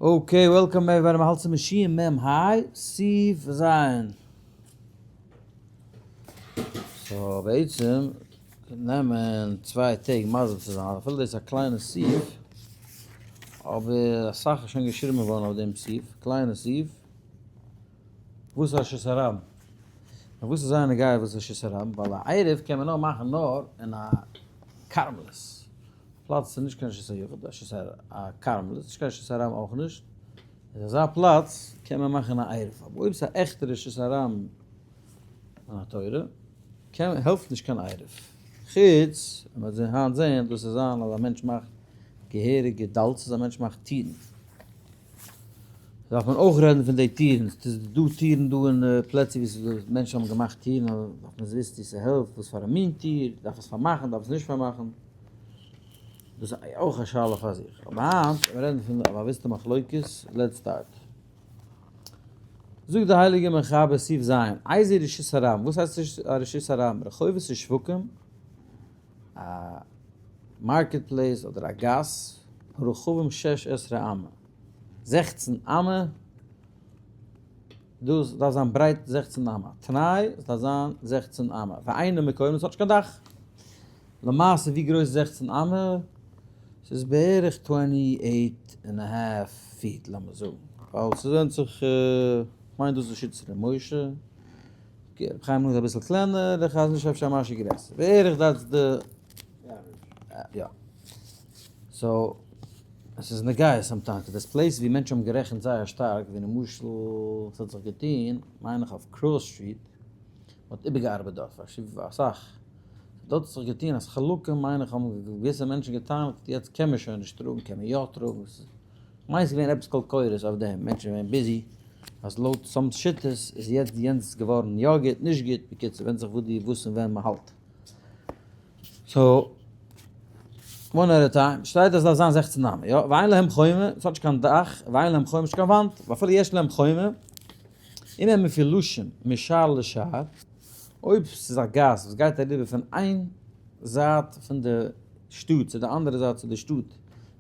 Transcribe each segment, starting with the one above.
Okay, welcome everybody, מ'האלט צום שיעור מ ה, סעיף ז'. So בעצם נעמען צוויי טעג מסביר צו זיין, אפילו דאס איז א קליינע סעיף, אבער אסאך איז שוין געשריבן געווארן אויף דעם סעיף, קליינע סעיף, וואס איז א רשות הרבים? און וואס איז זייער נוגע וואס איז רשות הרבים? ווייל א עירוב קען מען נאר מאכן נאר אין א כרמלית. פלאץ איז נישט קיין רשות היחיד, רשות הכרמלית, נישט קיין רשות הרבים אויך נישט, איז אזא פלאץ קען מען מאכן א עירוב, אבער אויב ס'איז א עכטע רשות הרבים מן התורה, קען העלפט נישט קיין עירוב, חוץ ווען מ'וועט היינט זען דאס איז זיין אז א מענטש מאכט געהעריגע דלתות, א מענטש מאכט טירן. דארף מען אויך רעדן פון די טירן, ס'איז דא טירן דא אין פלעצער ווי ס'איז דא מענטשן האבן געמאכט טירן, דארף מען וויסן צו ס'העלפט, וואס פאר א מין טיר, דארף עס פארמאכן, דארף עס נישט פארמאכן, דאס איז אויך א שאלה פאר זיך, אבער היינט ווען מיר רעדן פון א באוויסטע מחלוקת, let's start. זאגט די הייליגע מחבר סעיף ז', איזה רשות הרבים, וואס הייסט א רשות הרבים? רחובות ושווקים, א market place אדער א גאס, הרחבים שש עשרה אמה, 16 אמה, דאס דארף זיין ברייט 16 אמה, תנאי עס דארף זיין 16 אמה, ואינו מקוים עס האט נישט קיין דאך, למעשה ווי גרויס איז 16 אמה? ס'איז בערך 28 and a half feet לאמיר זאגן, ווייל ס'ווענדט זיך, כ'מיין דאס איז שיטת ר' משה. רבי חיים איז אביסל קלענער, דער חזון איש אפשר א משהו גרעסער. בערך that's the יא. So, עס איז נוגע sometimes, דאס place ווי מענטשן האבן גערעכנט זייער שטארק, ווי למשל עס האט זיך געטון, מיין איך אויף Cross Street, מען האט איבערגעארבעט דארט אסאך, דארט האט זיך געטון אז חלקים מיין איך האבן געוויסע מענטשן געטענה'ט יעצט קען מען שוין נישט טראגן, קען מען יא טראגן, כ'מיין ס'איז געווען עפעס קול קורא'ס אויף דעם, מענטשן זענען געווען busy אז לויט some שיטות איז יעצט יענץ געווארן יא גוט נישט גוט, בקיצור ווענדט זיך וואס די וואס און ווען מ'האלט. So, one at a time, שטייט אז ס'דארף זיין 16 אמה, יא? ואין להם חומה, ס'האט נישט קיין דאך, ואין להם חומה, נישט קיין וואנט, ואפילו יש להם חומה, אם הם מפולשים משער לשער, אויב ס'איז א גאס וואס גייט אריבער פון איין זייט פון די שטאט צו די אנדערע זייט צו די שטאט,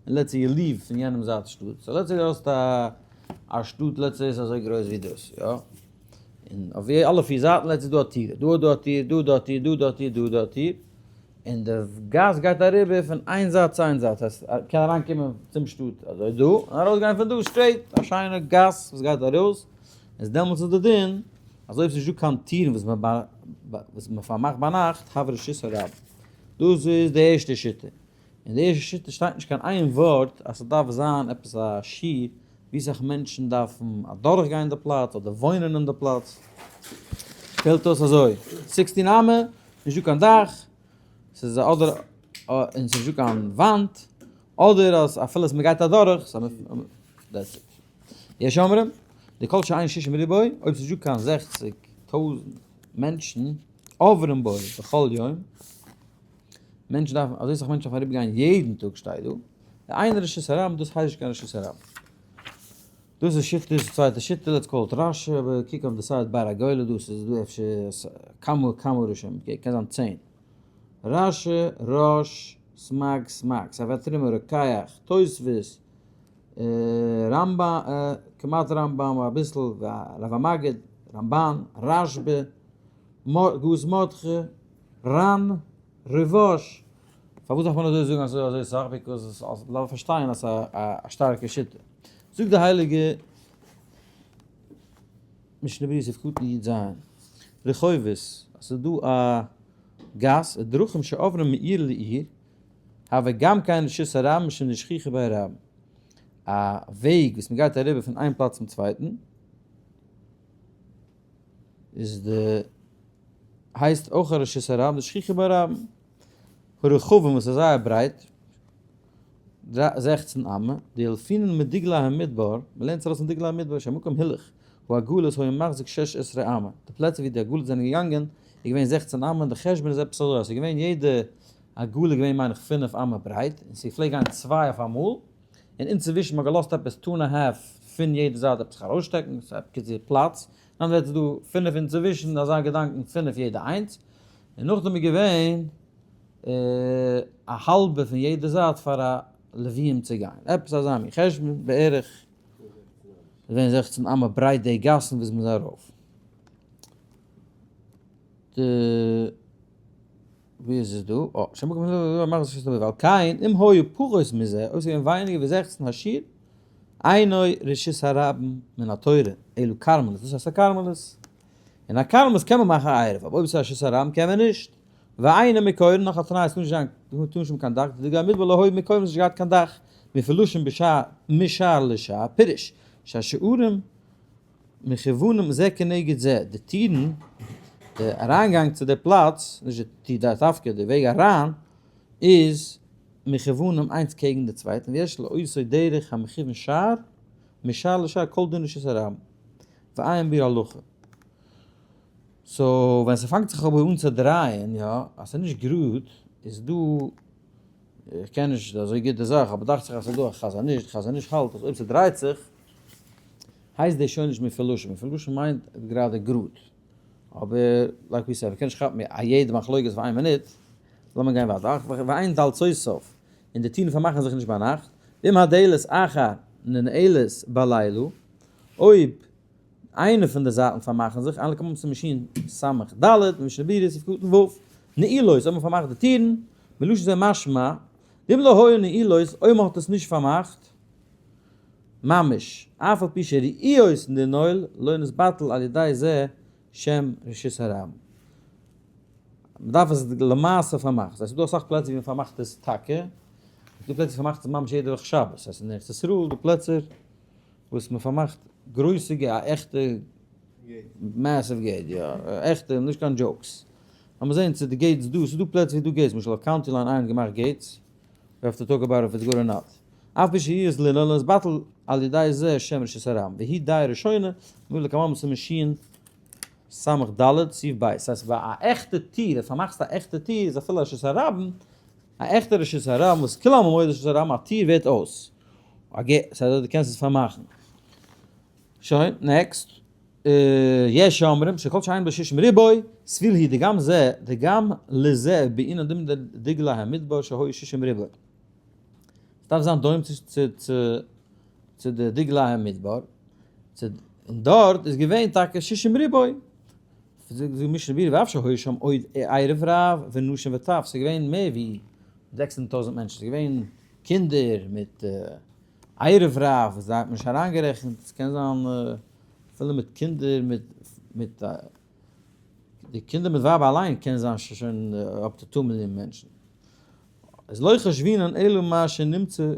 און let's say you leave פון יענעם זייט שטאט, so let's say דו האסט א א שטאט let's say איז אזוי גרויס ווי דאס, יא? און אויף אלע פיר זייטן let's say איז דא א טיר, דא איז דא א טיר, דא איז דא א טיר, דא איז דא א טיר, דא איז דא א טיר, און די גאס גייט אריבער פון איין זייט צו איין זייט, ס'הייסט קען אריין קומען צום שטאט אזוי דא, און ארויס גיין פון דא straight, א שיינע גאס וואס גייט ארויס, איז דעמאלטס איז די דין אז אויב ס'נישט דא קיין טירן וואס וואס מ'פארמאכט ביינאכט, הוי רשות הרבים. דאס איז די ערשטע שיטה. אין די ערשטע שיטה שטייט נישט קיין איין ווארט אז ס'דארף זיין עפעס א שיעור ווי סאך מענטשן דארפן אדורך גיין די פלאץ אדער וואוינען אין די פלאץ. פעלט אויס אזוי, 16 אמה, נישט דא קיין דאך, ס'איז אדער און ס'איז נישט דא קיין וואנט, אדער אז אפילו אז מ'גייט אדורך, that's it. יש אומרים, דכל שאין שישים ריבוא, אויב ס'איז נישט דא קיין 60 טויזנט מענטשן עוברים בו בכל יום, מענטשן דארפן, אזוי סאך מענטשן דארפן אריבער גיין יעדן טאג שטייט דא, די איין רשות הרבים דאס הייסט נישט קיין רשות הרבים. דאס איז שיטה, דאס איז צווייטע שיטה, let's call it רש"י, אבער קוק אויף די side באר הגולה דא, ס'איז דא אפשר כמה כמה ראשונים, קען זיין צען. רש"י, רא"ש, סמ"ג, סמ"ק, ספר תרומה, רוקח, תוספות, רמב ם, כמעט רמב ם, אביסל, רב המגיד, רמבן, רשב"א, גוז מרדכי, רן, ריב"ש, פארוואס דארף מען אזוי זאגן אז ס'איז אזוי סאך? because אז מ'דארף פארשטיין אז ס'איז א שטארקע שיטה. זאגט די הייליגע משנה ברורה סעיף קטן י"ז, רחובות, אז ס'איז דא א גאס, דרכים שעוברים מעיר לעיר, הוי גם כן רשות הרבים משום דשכיחא ביה רבים. א וועג וואס מ'גייט אריבער פון איין פלאץ צום צווייטן, איז די הייסט אויך א רשות הרבים, דשכיחא ביה רבים, הרחבים וואס איז זייער ברייט, 16 אמה, דילפינן מדגלי המדבר, מען לערנט עס ארויס פון דגלי המדבר, שהמקום הילוך העגלות היה מחזיק שש עשרה אמה, די פלעצער ווי די עגלות זענען געגאנגען איז געווען 16 אמה, און די חשבון איז עפעס אזוי אז ס'איז געווען יעדע עגלה געווען מיין איך פינף אמה ברייט, און ס'פלעגט גיין צוויי אויף אמאל, און אינצווישן מ'האט געלאזט עפעס two and a half פון יעדע זייט עפעס זיך ארויסשטעקן, ס'איז בקיצור פלאץ, דאן ווערט עס דא פינף אינצווישן, אזא געדאנקן פינף יעדע איינס, און נאכדעם איז געווען א האלבע פון יעדע זייט פאר א לוויים צו גיין, עפעס אזא מין חשבון בערך. געווען 16 אמה ברייט די גאסן וואס מ'איז ארויף. די ווי איז עס דא? אה, שמעו כמ מאכט זיך נישט ועל כן אם היו פחות מזה, אויב ס'איז געווען ווייניגער ווי 16 השיעור, אינו רשות הרבים מן התורה, אלא כרמלית, דאס הייסט א כרמלית. אין א כרמלית קען מען מאכן א עירוב, אבער אויב ס'איז א רשות הרבים קען מען נישט. ואינו מקורין, נאך א תנאי, עס טאר נישט זיין, טאר נישט האבן קיין דאך, דגלי מדבר לא היו מקורין, עס האט נישט געהאט קיין דאך, מפולשים בשער משער לשער, פירוש, שהשערים מכוונים זה כנגד זה, די טירן, די אריינגאנג צו די פלאץ, נישט די טיר דווקא, די וועג אריין, איז מכוונים איינס קעגן די צווייטן, ויש לאותו דרך המכוון שער, משער לשער כל דין רשות הרבים, ועיין ביאור הלכה. so ווען ס'פאנגט זיך אבער אן צו דרייען, יא, אז ס'איז נישט גראד, איז דא, איך קען נישט אזוי גוט די זאך, אבער דאכט זיך אז ס'איז דא א חזון איש, די חזון איש האלט אז אויב ס'דרייט זיך, הייסט דאס שוין נישט מפולשים, מפולשים מיינט גראדע גראד, אבער like we said, מ'קען נישט כאפן א יעדע מחלוקת פאר איין מינוט, לאמיר גיין ווייטער, ואין דלתותיו, און די טירן פארמאכן זיך נישט ביינאכט, ואם הדלת אחת ננעלת בלילה, אויב איינע פון די זייטן פארמאכן זיך, אלע קומען צום מאשין סמך ד', משנה ברורה סעיף קטן ו', נעילות, אויב מען פארמאכט די טירן, מלשון זה משמע, דאם לא היו נעילות, אויב מען האט עס נישט פארמאכט, ממש, אף על פי שראויות לנעול, לא נתבטל על ידי זה שם רשות הרבים. מען דארף עס למעשה פארמאכן. ס'איז דא אסאך פלעצער ווי מען פארמאכט עס טאקע, ס'איז דא פלעצער ווי פארמאכט עס ממש יעדע וואך שבת, ס'הייסט אין ארץ ישראל איז דא פלעצער וואס מען פארמאכט גרויסע gate, א עכטע massive gate, יא, עכטע, נישט קיין jokes. לאמיר זען צו די gates דא, ס'איז דא פלעצער ווי דא gates, למשל אויף County Line איין האט געמאכט gates, we have to talk about if it's good or not. אף בשיעור לינען איז בטל על ידי זה שם רשות הרבים, והיא די ראשונה, מול לקמם סימן שין סמך ד' סעיף ב', ס'הייסט ביי א עכטע טיר, אז פארמאכסט א עכטע טיר איז אפילו רשות הרבים, א עכטע רשות הרבים וואס כולם מודים רשות הרבים, א טיר ווערט אויס, א gate, ס'הייסט דו קענסט עס פארמאכן. שוין, next. יש אומרים שכל שאין בו שישים ריבוא, סביל היא דגם זה דגם לזה בעינן דומין דגלי המדבר שהיו שישים ריבוא. ס'דארף זיין דומה צו די דגלי המדבר, און דארט איז געווען טאקע שישים ריבוא. זאגט משנה ברורה ואף שהיו שם עוד ערב רב ונשים וטף, ס'איז געווען מער ווי 600 טויזנט מענטשן, ס'איז געווען קינדער מיט ערב רב וואס זיי האט מען נישט אריינגערעכנט, ס'קען זיין אפילו מיט קינדער מיט מיט די קינדער מיט ווייב אליין קען זיין שוין up to 2 מיליאן מענטשן. איז לא חשבינן אלא מה שנמצא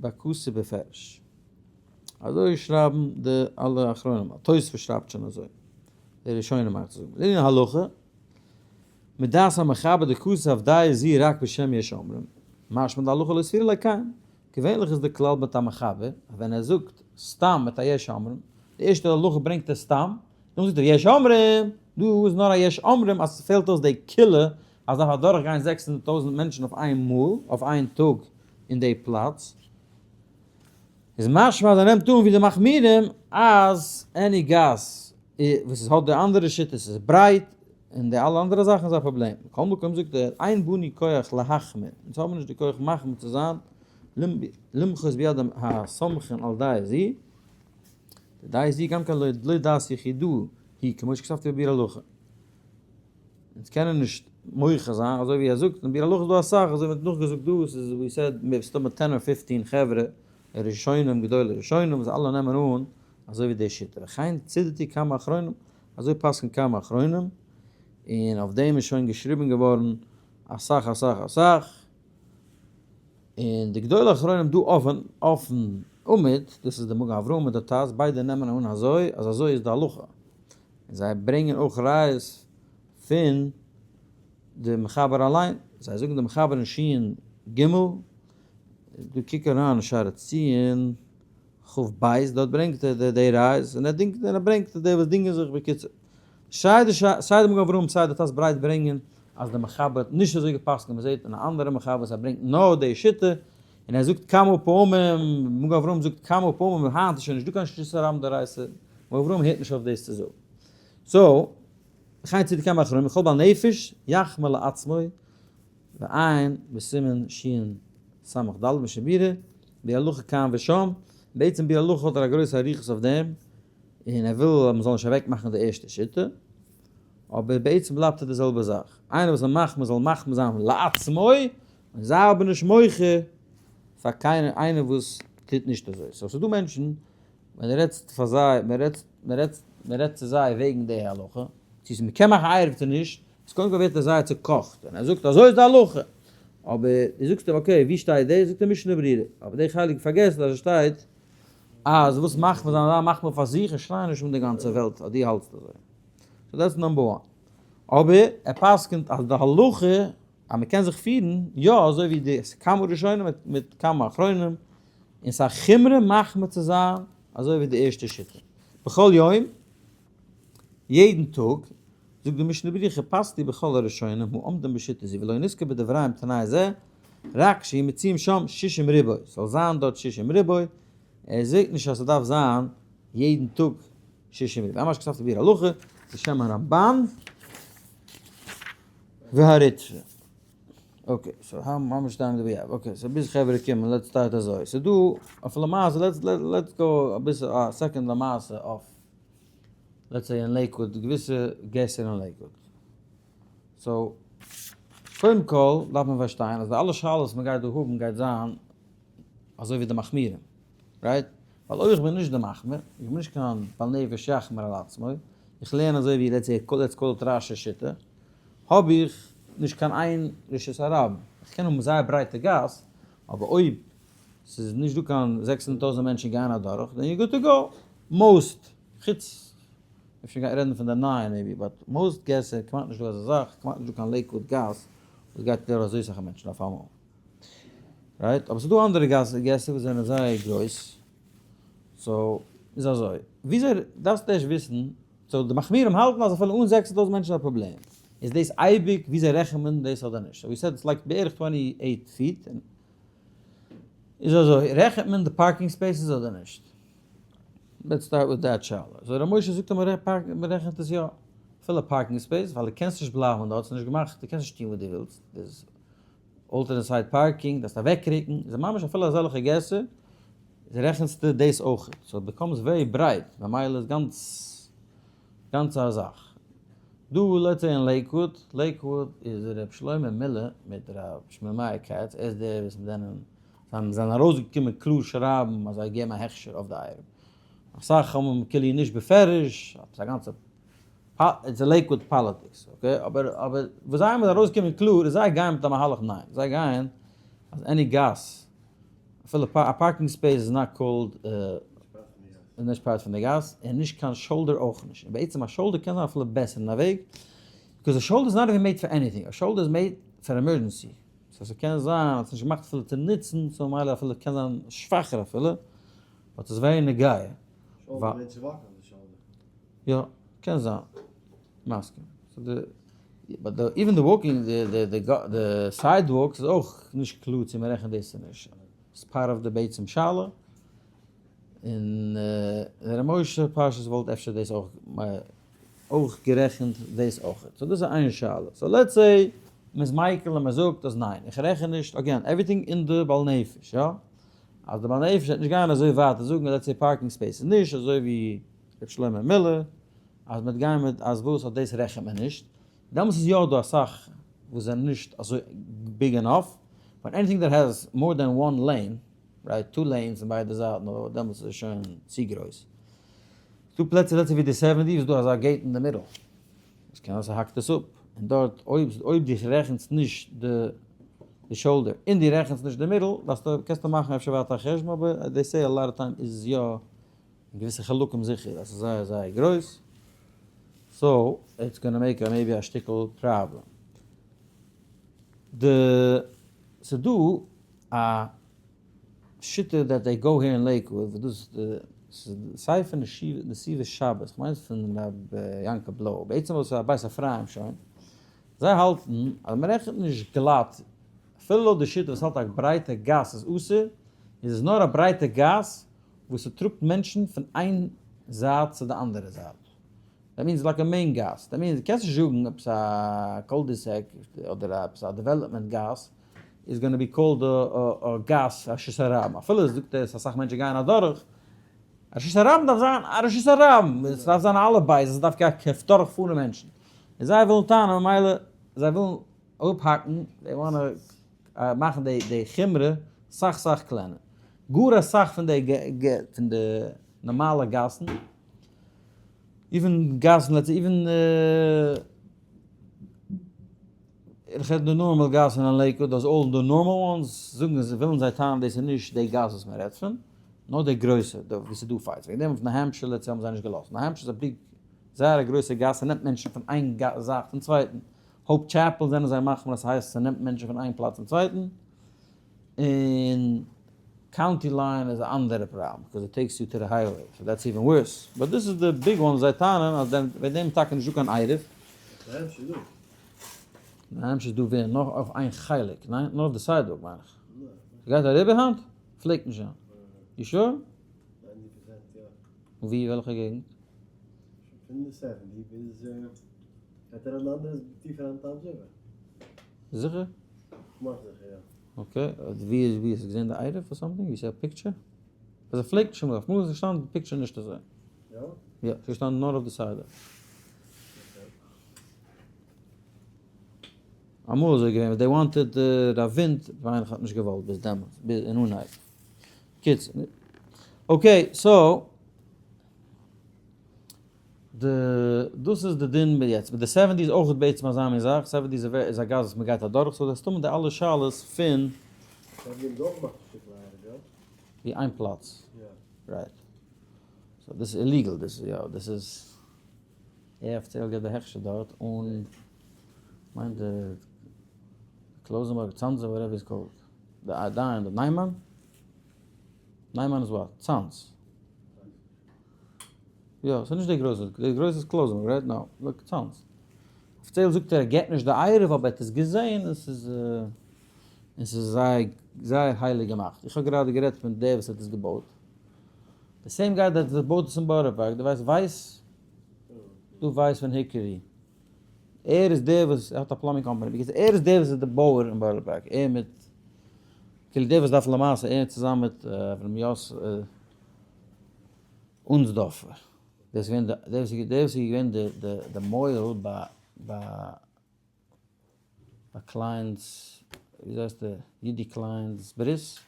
בכתוב בפירוש. אזוי שרייבן די אלע אחרונים, תוספות שרייבט שוין אזוי, די ראשונים מיין איך צו זאגן. לענין הלכה, מדעת המחבר דכתב דעה זו רק בשם יש אומרים, משמע דהלכה לא סבירא ליה כן. געווענליך איז די כלל מיט א מחבר, אז ווען ער זאגט סתם מיט א יש אומרים, די ערשטע הלכה ברענגט ער סתם, נאכדעם זאגט ער יש אומרים, דא איז נאר א יש אומרים אז ס'פעלט אויס די קולא אז דארף אדורך גיין 600 טויזנט מענטשן אויף איין מאל, אויף איין טאג אין די פלאץ, איז משמע אז ער נעמט אן ווי די מחמירים אז any גאס וואס עס האט די אנדערע שיטות איז ברייט און די אלע אנדערע זאכן איז א פראבלעם. מכל מקום זאגט ער אין בנו כח להחמיר, אונז האבן נישט די כח מחמיר צו זיין למחות ביד הסומכין על דעה זו, די דעה זו גם כן לא דעת יחידאה היא כמו שכתבתי בביאור הלכה. אונז קענען נישט מוחה זיין אזוי ווי ער זאגט אין ביאור הלכה איז דא אסאך אזוי ווי מ'האט נאכגעזאגט דא ס'איז ווי סעד מסתמא ten or 15 חברה ראשונים גדולי ראשונים וואס אלע נעמען אן אזוי ווי די שיטה וכן צידדו כמה אחרונים אזוי פסק'ן כמה אחרונים און אויף דעם איז שוין געשריבען געווארן אסאך אסאך אסאך און די גדולי אחרונים דא אויפן עמוד דאס איז די מגן אברהם מיט די טז ביידע נעמען אן אזוי אז אזוי איז די הלכה און זיי ברענגען אויך ראיות פון די מחבר אליין, זיי זאגן די מחבר אין שין ג, דו קוק אריין אין שער הציון כ ב, דארט ברענגט ער די ראיות, און ער דינגט און ער ברענגט די וואס דינגען זיך בקיצור. סיי די סיי די מגן אברהם סיי די טז ברייט ברענגען אז די מחבר האט נישט אזוי גע'פסק'נט, מען זעט אין א אנדערע מחבר וואס ער ברענגט נאר די שיטה, און ער זאגט כמה פעמים, מגן אברהם זאגט כמה פעמים, היינט איז שוין נישט דא קיין רשות הרבים דאורייתא, מגן אברהם הערט נישט אויף דאס צו זאגן. so, וכן צידדו כמה אחרונים, כל בעל נפש יחמיר לעצמו, ועיין בסימן שין סמך ד' משנה ברורה, בהלכה כאן ושם. בעצם ביאור הלכה האט ער א גרויסע אריכות אויף דעם, און ער וויל אז מ'זאל נישט אוועקמאכן די ערשטע שיטה, אבער בעצם בלייבט עס די זעלבע זאך, איינער וואס איז מחמיר זאל מחמיר זיין לעצמו, און זיי אבער נישט מוחה פאר קיינער איינער וואס טוט נישט אזוי. so ס'דא מענטשן ווען דו רעדסט פאר זיי, מען רעדט מען רעדט מען רעדט צו זיי וועגן די הלכה, צו מ'קען מאכן עירוב צו נישט, איז קודם כל ווערט ער זייער צוקאכט, און ער זאגט אזוי איז די הלכה, אבער דו זאגסט אים okay ווי שטייט דאס, זאגט ער משנה ברורה, אבער די חלק פארגעסט אז עס שטייט אז וואס מחמיר זיין זיי מחמיר פאר זיך און שריי נישט אן די גאנצע וועלט אז דו האלטסט אזוי. so that's number one. אבער ער פסק'נט אז די הלכה אז מען קען זיך פירן יא אזוי ווי די כמה ראשונים מיט כמה אחרונים, און ס'איז א חומרא מחמיר צו זיין אזוי ווי די ערשטע שיטה. בכל יום, יעדן טאג, זאגט די משנה ברורה חיפשתי בכל הראשונים העומדים בשיטה זו ולא נזכר בדבריהם תנאי זה, רק שיהיו מצויים שם שישים ריבוא, ס'זאל זיין דארט שישים ריבוא, ער זאגט נישט אז ס'דארף זיין יעדן טאג שישים ריבוא. ממש כתבתי ביאור הלכה, בשם הרמב"ן והריטב"א. okay, so how much time do we have? okay, so ביז חברה קומען, let's start אזוי. ס'איז דא אויף למעשה, let's let's go אביסל א second למעשה אויף let's say אין לעיקוואד, געוויסע געסער אין לעיקוואד. so, קודם כל דארף מען פארשטיין אז די אלע שאלות וואס מ'גייט דא האבן גייט זיין אזוי ווי די מחמירים, right? ווייל אויב איך בין נישט די מחמיר, איך בין נישט קיין בעל נפש יחמיר על עצמו, איך לערן אזוי ווי let's say let's call it רש"י שיטה, האב איך נישט קיין איין רשות הרבים. איך קען האבן זייער ברייטע גאס, אבער אויב ס'איז נישט דא קיין 600,000 מענטשן גייען אדורך, then you good to go. most, חוץ, אפשר גייט רעדן פון די נייע maybe, but most געסער כמעט נישט דא אזא זאך, כמעט נישט דא קיין לעיקוואד גאס וואס גייט דורך אזוי סאך מענטשן אויף אמאל. right? אבער ס'איז דא אנדערע געסער וואס זענען זייער גרויס. so, איז אזוי. וויאזוי, דארפסט ערשט וויסן, so די מחמירים האלטן אז אפילו אן 6,000 מענטשן איז א פראבלעם. איז דאס אייביג וויאזוי רעכנט מען דאס אדער נישט? so we said it's like בערך 28 feet. איז אזוי, רעכנט מען די parking spaces אדער נישט? let's start with that שאלה. so ר' משה זאגט אז מען רעכנט עס יא. אפילו parking space, ווייל דו קענסט נישט בלייבן דארט, ס'איז נישט געמאכט, דו קענסט נישט טון וואס דו ווילסט. דאס alternate side parking, דארפסט אוועקרוקן, איז ממש אפילו אזעלכע געסער, רעכנסטו דאס אויך. so it becomes very ברייט, ממילא איז גאנץ גאנץ א זאך. דא let's say אין לעיקוואוד, לעיקוואוד איז ר' שלמה מילער מיט ר' שמואל מאיר כץ, ער איז דער וואס מיט זענען, זיי זענען ארויסגעקומען קלאר שרייבן אז זיי געבן א הכשר אויף די עירוב. אסאך האבן כאילו נישט בפירוש, עפעס א גאנצע it's a לעיקוואד politics, okay? אבער אבער וואס זיי האבן ארויסגעקומען קלאר איז זיי גייען מיט א מהלך ניין, זיי גייען אז any גאס, אפילו א parking space איז not called איז נישט part פון די גאס, און נישט קיין shoulder אויך נישט, און בעצם א shoulder קען זיין אפילו בעסער אין א וועג, because א shoulder איז not even made for anything, א shoulder איז made פאר emergency, so ס'קען זיין אז ס'נישט געמאכט אפילו צו נוצן, so ממילא אפילו קען זיין שוואכער אפילו, but ס'איז very נוגע. shoulder מיינט צו walk ן אויף די shoulder. יא, קען זיין. מסכים. so די, but די, even די walking, די, די, די, די sidewalks איז אויך נישט קלאר צו מ'רעכנט דאס צו נישט. ס'איז part of די בעצם שאלה. און ר' משה פרשת וואלט אפשר דאס אויך אויך גערעכנט דאס אויך. so דאס איז איין שאלה. so let's say מ'איז מיקל און מ'זאגט אז ניין, איך רעכן נישט, again, everything אין די בעל נפש, יא? אז די בעל נפש וועט נישט גיין אזוי ווייט און זאגן let's say parking space איז נישט אזוי ווי ר' שלמה מילער, אז מ'וועט גיין מיט אז וואס אז דאס רעכנט מען נישט, דעמאלטס איז יא דא אסאך וואס זענען נישט אזוי big enough, but anything that has more than one lane, right, two lanes אין ביידע זייטן אדער דעמאלטס איז עס שוין צו גרויס. ס'דא פלעצער let's say ווי די 70 איז דא אזא gate אין די middle, עס קען זיין ס'האקט עס אפ, און דארט אויב אויב דו רעכנסט נישט די די shoulder און דו רעכנסט נישט די middle דארפסטו קענסטו מאכן אפשר ווייטער א חשבון אבער they say a lot of time איז עס יא אין געוויסע חלקים זיכער אז ס'איז זייער זייער גרויס, so it's gonna make a maybe א שטיקל פראבלעם. די ס'איז דא א שיטה that they go here אין לעיקוואוד וואס דאס איז די ספר נתיבות שבת, כ'מיין ס'איז פון ר' יעקב בלוי, בעצם איז עס א בית אפרים שוין, זיי האלטן אז מ'רעכנט נישט גלאט אפילו לויט די שיטה וואס האלט א ברייטע גאס איז אסור, איז עס נאר א ברייטע גאס וואס ס'טראגט מענטשן פון איין זייט צו די אנדערע זייט. that means like א main גאס. that means דו קענסט נישט זאגן עפעס א cul-de-sac אדער עפעס א development גאס. איז gonna be called א גאס, א רשות הרבים, אפילו זאגט ער אז אסאך מענטשן גייען אדורך, א רשות הרבים דארף זיין א רשות הרבים, עס דארף זיין אלע בית, עס דארף דורך פארן מענטשן, און זיי ווילן טענה'ן ממילא זיי ווילן אפהאקן, זיי ווילן מאכן די חומרא סאך סאך קלענער, גאר אסאך פון די פון די נארמאלע גאסן, even גאסן let's say even איך רעד די normal גאסן אין לעיקוואד, דאס all די normal ones, זאגן זיי ווילן זיי טענה'ן דאס איז נישט די גאס וואס מען רעדט פון, נאר די גרויסע, די וואו ס'איז דא fights, וועגן דעם אויף ניו העמפשיר let's say האבן זיי נישט געלאזט, ניו העמפשיר איז א big זייער א גרויסע גאס, ס'נעמט מענטשן פון איין זייט צום צווייטן, האופ טשעפעל זענען זיי מחמיר אז ס'הייסט ס'נעמט מענטשן פון איין פלאץ צום צווייטן, און קאונטי ליין איז א אנדערע פראבלעם, because it takes you to the highway, so that's even worse, but דאס איז די big one וואס זיי טענה'ן אז וועגן דעם איז טאקע נישטא קיין עירוב. ניו העמפשיר איז דא. ניו העמפשיר איז דא ווער? נאר אויף איין חלק, ניין? נאר אויף די sidewalk מיין איך. ס'גייט אריבער היינט? פלעגט נישט זיין. you sure? 90% יא. און ווי? וועלכע געגנט? פון די 70 ביז גייט ער אן אנדערע טיפער אן טאמס ריווער. זיכער? כמעט זיכער יא. okay, ווי איז ווי האסטו געזען די עירוב or something? you see a picture? אז ער פלעגט שוין אויף מאל איז געשטאנען די picture נישט אזוי. יא? יא, ס'איז געשטאנען נאר אויף די sidewalk. אמאל אזוי געווען, they wanted רב ווינט, וויינעך האט נישט געוואלט ביז דעמאלטס, ביז אין אנהייב. קיצור. okay, so די דאס איז די דין ביז יעצט. מיט די 70 איז אויך בעצם אזא מין זאך, 70 איז א גאס וואס מען גייט אדורך, so דאס טומען די אלע שאלות פון. 70 איז אויך געמאכט א שטיקל עירוב, יא? ווי איין פלאץ. יא. right. so דאס איז illegal, דאס איז יא, דאס איז ער אפיציעל געבט די הכשר דארט, און מיין די קלויזענבורג, צאנזער, whatever is called, די דיין, די ניימאן? ניימאן איז what? צאנז? יא, ס'איז נישט די גרויסע, די גרויסע איז קלויזענבורג, right? no, look, צאנז. אפיציעל זאגט ער ער געבט נישט די עירוב אבער ער האט עס געזעהן און ס'איז און ס'איז זייער זייער הייליג געמאכט. איך האב גראדע גערעדט מיט דער וואס האט עס געבויט. די same guy that בויט עס אין בארא פארק, דו ווייסט ווייס? דו ווייסט פון היקערי. ער איז דער וואס האט א plumbing company, because ער איז דער וואס איז די בויער אין בארא פארק, ער מיט, כאילו דער וואס דארף למעשה, ער צוזאמען מיט אברהם יאס אונסדארפער, דער איז געווען דער וואס איז געווען די מוהל ביי ביי קליינס, וויאזוי הייסט ער, יודי קליינס ברית,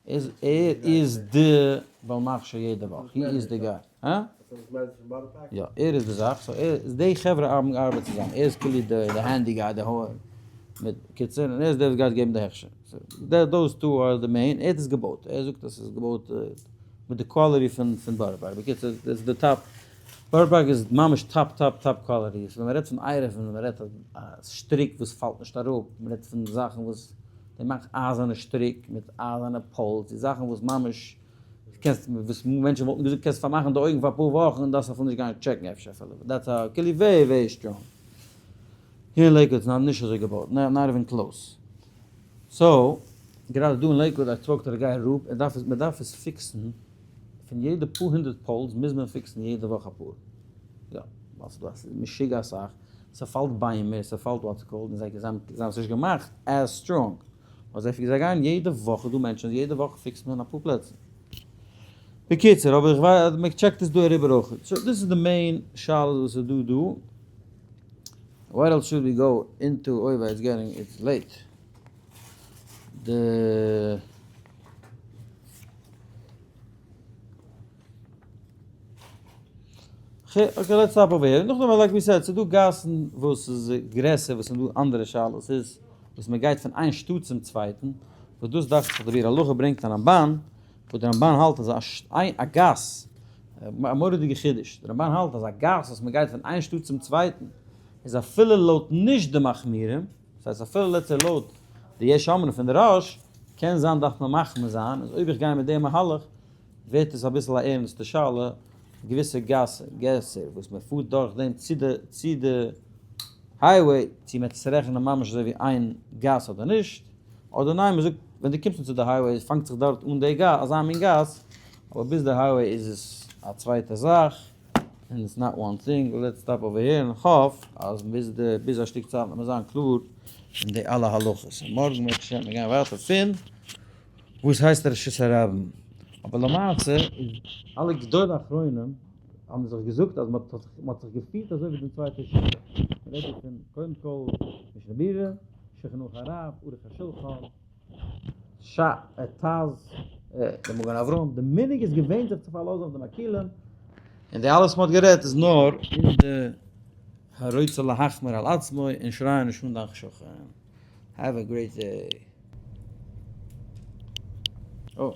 איז ער איז די בעל מכשיר יעדע וואך, he is the guy. הא? יא, ער איז די זאך, so ער איז די חברה האבן געארבעט צוזאמען, ער איז כאילו די handy guy, די הויער, מיט קיצור, און ער איז דער וואס גייט געבן די הכשר. so those two are the main, ער האט עס געבויט, ער זאגט אז עס איז געבויט מיט די quality פון פון בארא פארק, בקיצור דאס איז די top, בארא פארק איז ממש top top top quality, ווען מען רעדט פון עירוב און מען רעדט א שטריק וואס פאלט נישט אראפ, מען רעדט פון זאכן וואס זיי מאכן אייזערנע שטריק מיט אייזערנע poles, די זאכן וואס ממש קענסט וואס מענטשן וואלטן געזאגט קענסט פארמאכן די אויגן פאר אפאר וואכן און דארפסט אפילו נישט גיין טשעקן אפשר אפילו, that's א כאילו very very strong. here אין לעיקוואד איז נישט אזוי געבויט, not even close. so, גראדע דא אין לעיקוואד I talked to the guy רב, ער דארף עס, מען דארף עס פיקסן, פון יעדע פאר הונדערט poles מוז מען פיקסן יעדע וואך אפאר. יא, ווייל ס'דא א משוגע אסאך, ס'פאלט ביימער, ס'פאלט what's called, און זיי האבן עס נישט געמאכט as strong. ווייל זיי זיי גייען יעדע וואך איז דא מענטשן יעדע וואך פיקסט מען אפאר פלעצער. בקיצור, אבער איך ווייס מען טשעקט עס דא אריבער אויך. so דאס איז די main שאלות וואס איז דא דא. what else should we go into אוי וויי it's getting it's late. די. okay let's stop over here. נאכדעם like we said ס'איז דא גאסן וואס איז גרעסער וואס איז דא אנדערע שאלות איז וואס מען גייט פון איין שטאט צום צווייטן וואס דאס דאכט זיך די ביאור הלכה ברענגט א רמבן וואס די רמבן האלט אז א גאס א מורא'דיגע חידוש די רמבן האלט אז א גאס וואס מען גייט פון איין שטאט צום צווייטן איז אפילו לויט נישט די מחמירים דאס הייסט אפילו let's say לויט די יש אומרים פון די ראש קען זיין דארף מען מחמיר זיין אז אויב איך גיי מיט די מהלך ווערט עס אביסל א ערנסטע שאלה, געוויסע גאס געסער וואס מען פארט דורך דעם צו די צו די highway, צו מען וועט עס רעכענען ממש אזוי ווי איין גאס אדער נישט, אדער ניין מען זאגט ווען דו קומסט אן צו די highway פאנגט זיך דארט אן די גאס אזא מין גאס, אבער ביז די highway איז עס א צווייטע זאך. און it's not one thing, let's stop over here, און כ'האף אז ביז די ביז א שטיק צייט וועט מען זיין קלאר אין די אלע הלכות, און מארגן וועט מען גיין ווייטער פון וואס הייסט רשות הרבים, אבער למעשה איז אלע גדולי אחרונים האבן זיך געזאגט אז מען האט זיך געפירט אזוי ווי די צווייטע שיטה, מען רעדט דא פון קודם כל משנה ברורה, שולחן ערוך הרב, ערוך השולחן, ש ע טז, די מגן אברהם, די מנהג איז געווען זיך צו פארלאזן אויף די מקילים, און די אלעס מען האט גערעדט איז נאר אין די הרוצה להחמיר על עצמו און שרייען נישט אן דיין שכן. Have a great day. Oh.